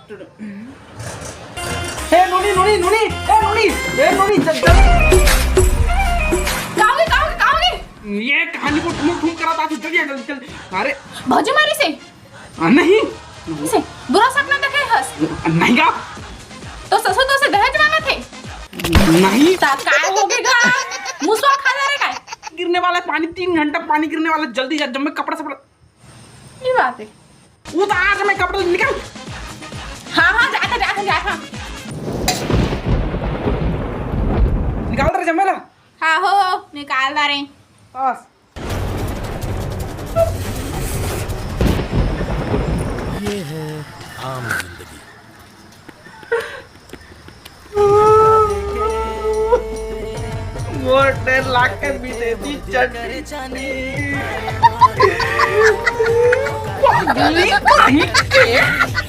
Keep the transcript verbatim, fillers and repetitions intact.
ए नोनी, नोनी, नोनी, ए नोनी, ए नोनी, जल, जल। का होगे, का होगे, का होगे? ये कहानी को ठुमक ठुमक करा था, तू जल्दी आ, जल्दी, जल्दी। अरे। भौजी मारिस हे? आ, नहीं। से बुरा सपना देखे हस? नहीं का? तो ससुर तो से दहेज मांगत हे? नहीं। ता का होगे गा? मुसवा खा जा रे काय? गिरने वाला है पानी, तीन घंटा पानी गिरने वाला है, जल्दी जा, जब मैं कपड़ा सपड़ा। ये बात है। वो तो आज मैं कपड़ा निकाल। हाँ, हाँ, जाता, जाता, जाता। निकाल दे रे जमेला। हाँ हो, निकाल दे रे। बस। ये है आम जिंदगी। मोर डेढ़ लाख के विदेशी चटनी। पागल कहीं के।